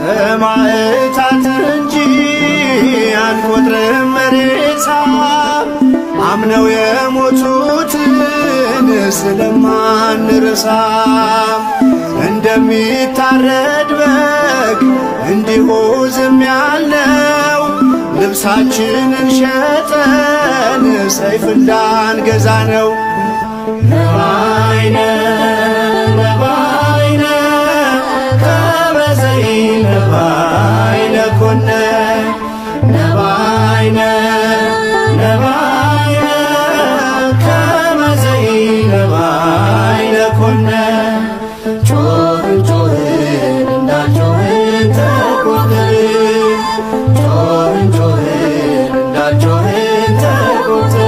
ሰማዕታት እንጂ አንቆጥርም ሬሳ፣ አምነው የሞቱትን ስለማንረሳ። እንደሚታረድ በግ እንዲሁ ዝም ያልነው ልብሳችንን ሸጠን ሰይፍ እንዳንገዛ ነው። ነባይነ ነባይነ ከመ ዘኢነባይነ ኮነ፣ ነባይነ ነባይነ ከመ ዘኢነባይነ ኮነ። ጮህን ጮህን እንዳልጮህን ተቆጠርን፣ ጮህን ጮህን እንዳልጮህን ተቆጠርን።